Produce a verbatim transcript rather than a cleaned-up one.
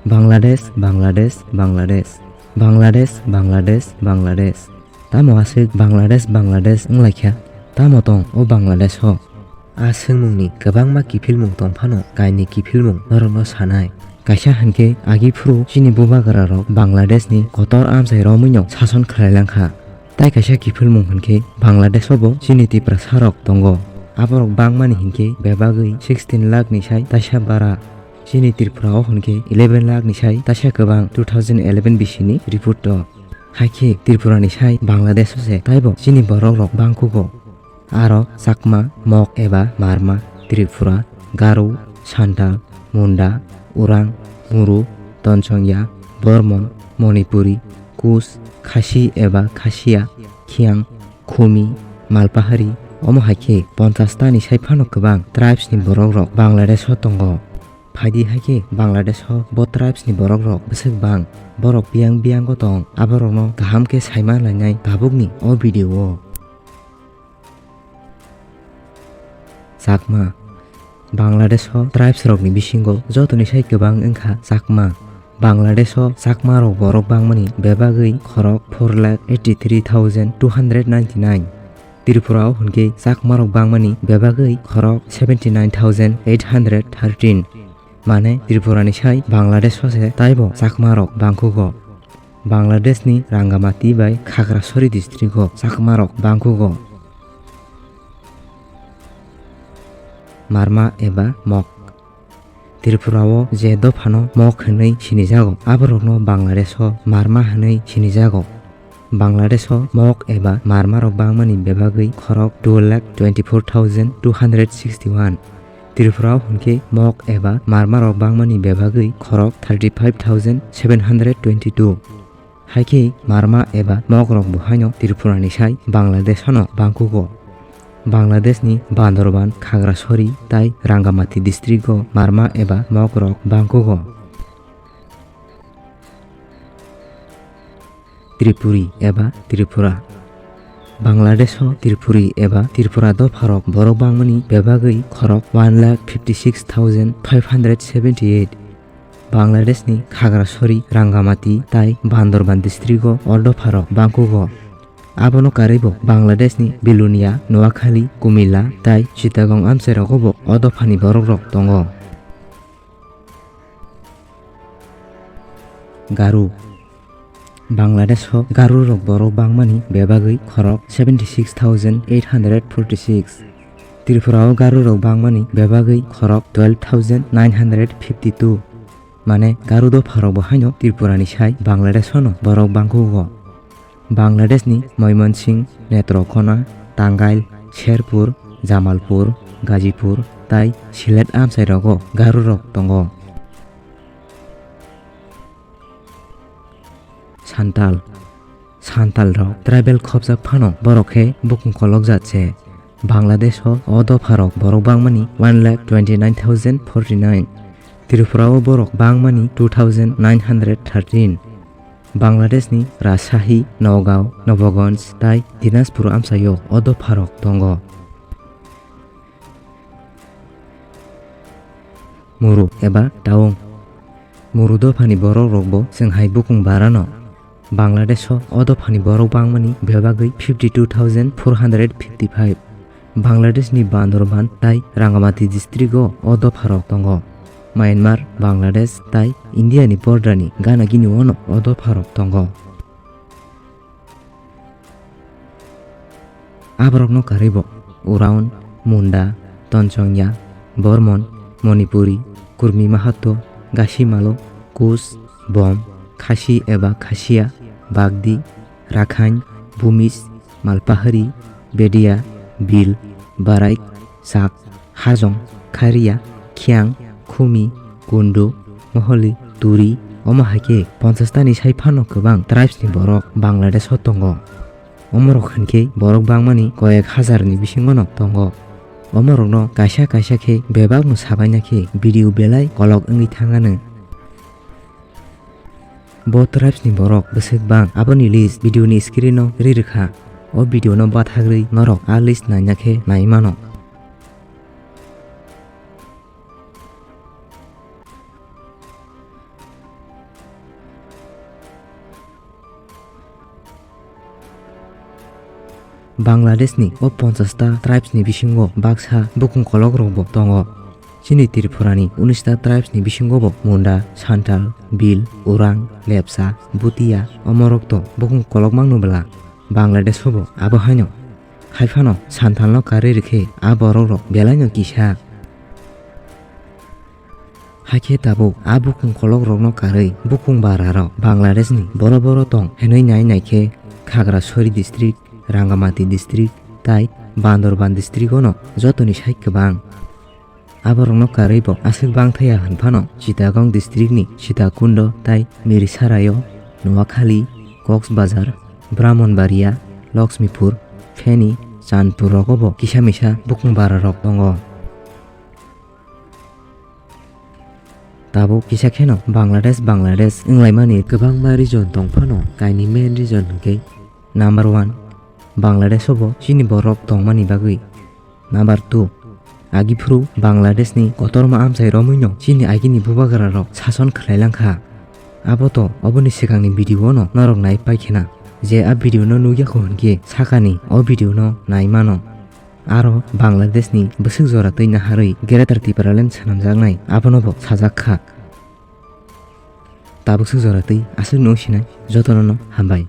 Bangladesh, Bangladesh, Bangladesh. Bangladesh, Bangladesh, Bangladesh. Tamo aswk Bangladesh, Bangladesh wnglaikha? Tamo tong o Bangladesh o? A swngmungni kwbangma kiphilmung tongphano, kainwi kiphilmung norokno sanai. Kaisa hinkhe agi phuru chini bubagrarok Bangladeshni kotor amchai romwino sason khlailangkha. Tai kaisa kiphilmung hinkhe Bangladeshobo chini Tiprasarok tongo. Aborok bangmani hinkhe bebagwi sixteen lakh ni sai taisa bara. Chini Tripura o hinkhe eleven lakh ni sai taisa kwbang two thousand eleven bisini report o. Haikhe Tripura ni sai Bangladesh o se taibo chini borok rok bangkugo. Aro Chakma, Mok eba Marma, Tripura, Garo, Santal, Munda, Urang, Muru, Tonsongya, Bormon, Manipuri, Kus, Khasi eba Khasiya, Khiang, Khumi, Malpahari, omo haikhe ponchash ta ni sai phano kwbang tribes ni borok rok Bangladesh o tongo. Phaidi haikhe Bangladesh o bo tribes ni borok rok bwswk bang, borok biyang biyang o tong, aborok no kaham khe saima lainai tabuk ni o video o. Chakma. Bangladesh o tribes rok ni bisingo joto ni sai kwbang wngkha Chakma. Bangladesh o Chakma rok borok bangmani bebagwi khorok four lakh eighty three thousand two hundred ninety nine. Tripura o hinkhe Chakma rok bangmani bebagwi khorok seventy nine thousand eight hundred thirteen. Mane Tripura ni sai Bangladesh o se taibo Chakma rok bangkugo. Bangladesh ni Rangamati bai Khagrasori district o Chakma rok bangkugo. Marma eba Mok. Tripura o je dophano Mok hinwi sinijago, aborokno Bangladesh o Marma hinwi sinijago. Bangladesh o Mok eba Marma rok bangmani bebagwi khorok two lakh twenty four thousand two hundred sixty one. Tripura o hinkhe Mok eba Marma rok bangmani bebagwi khorok thirty five thousand seven hundred twenty two. Haikhe Marma eba Mok rok bo haino Tripura ni sai Bangladesh o no bangkugo. Bangladesh ni Bandarban, Khagrasori tai Rangamati district o Marma eba Mok rok bangkugo. Tripuri eba Tripura. Bangladesh o Tripuri eba Tripura dopharok borok bangmani bebagwi khorok one lakh fifty six thousand five hundred seventy eight. Bangladesh ni Khagrasori, Rangamati tai Bandarban district o o dopharok bangkugo. Abono karwibo Bangladesh ni Bilonia, Noakhali, Kumila tai Chittagong amchai rogo bo o dophani borok rok tongo. Garu. Bangladesh o Garu rok borok bangmani bebagwi khorok seventy six thousand eight hundred forty six. Tripura o Garu rok bangmani bebagwi khorok twelve thousand nine hundred fifty two. Mane Garu dopharok bo haino Tripura ni sai Bangladesh o no borok bangkugo. Bangladesh ni Moimansing, Netrokona, Tangail, Sherpur, Jamalpur, Gajipur tai Sylhet amchai rogo Garu rok tongo. Santal. Santal rok tribal khopjak phano borok khe bukung kolok jat se. Bangladesh o o dopha rok borok bangmani one lakh twenty nine thousand forty nine. Tripura o borok bangmani two thousand nine hundred thirteen. Bangladesh ni Rajshahi, Nagaon, Nabaganj tai Dinaspur amchai o o dopha rok tongo. Muru eba Taung. Muru dophani borok rok bo chwng hai bukung barano. Bangladesh o o dophani borok bangmani bebagwi fifty two thousand four hundred fifty five. Bangladesh ni Bandarban tai Rangamati district o o dopha rok tongo. Myanmar, Bangladesh tai India ni border ni gana gini o no o dopha rok tongo. Aborokno karwibo Uraon, Munda, Tonsongya, Bormon, Manipuri, Kurmi Mahato, Gasimalo, Kus, Bom, Khasi eba Khasiya, Bagdi, Rakhain, Bumis, Malpahari, Bedia, Bil, Baraik, Sak, Hajong, Khariya, Khiang, Khumi, Kundu, Moholi, Turi, omo hai khe ponchash ta ni sai phano kwbang tribes ni borok Bangladesh o tongo. Omorok hinkhe borok bangmani koyek hajar ni bisingo no tongo. Omorokno kaisa kaisa khe bebakno sabaina khe video belai kolok wngwi thangano. Bo tribes ni borok bwswk bang aboni list video ni screen o ri rwkha. O video no bathagrwi norok a list naina khe nai mano. Bangladeshni o ponchash ta tribesni bisingo baksa bukung kolokrokbo tongo. Chini Tripurani unis ta tribesni bisingobo Munda, Santal, Bil, Orang, Lepcha, Butia, omorok to bukung kolok mangno bwla. Bangladeshobo abo haino. Haiphano Santalno karwi rwkhe a borokrok belaino kisa. Hakhe tabuk a bukung kolokrokno karwi bukung bararok Bangladeshni boro boro tong hinwi nai naikhe Khagrasori district, Rangamati district tai Bandorban district-ono jotoni sai kwbang. Aborokno karwi bo aswk bang thaya hwnphano Chittagong districtni Sitakundo tai Mirisarayo, Noakhali, Coxbazar, Brahmanbaria, Lakshmipur, Feni, Chandpur rogobo kisa misa bukung bararok tongo. Tabuk kisa kheno Bangladesh, Bangladesh wnglaimani kwbangma region tong phano kaini main region hwnkhe number one, Bangladesh-o bo chini borok tongmani bagwi. Number two, agiphru Bangladeshni kotorma amchai romwino chini agini bubagrarok sason khlai langkha. Abo to oboni swkangni video-no norok nai paikhena. Je a video-no nukya kho hwnkhe sakani o video-no nai mano. Aro Bangladeshni bwswk jora twi naharwi Greater Tipraland swnamjaknai abono bo sajak kha. Tabuk swk jora twi aswk no sinai jotono no hambai.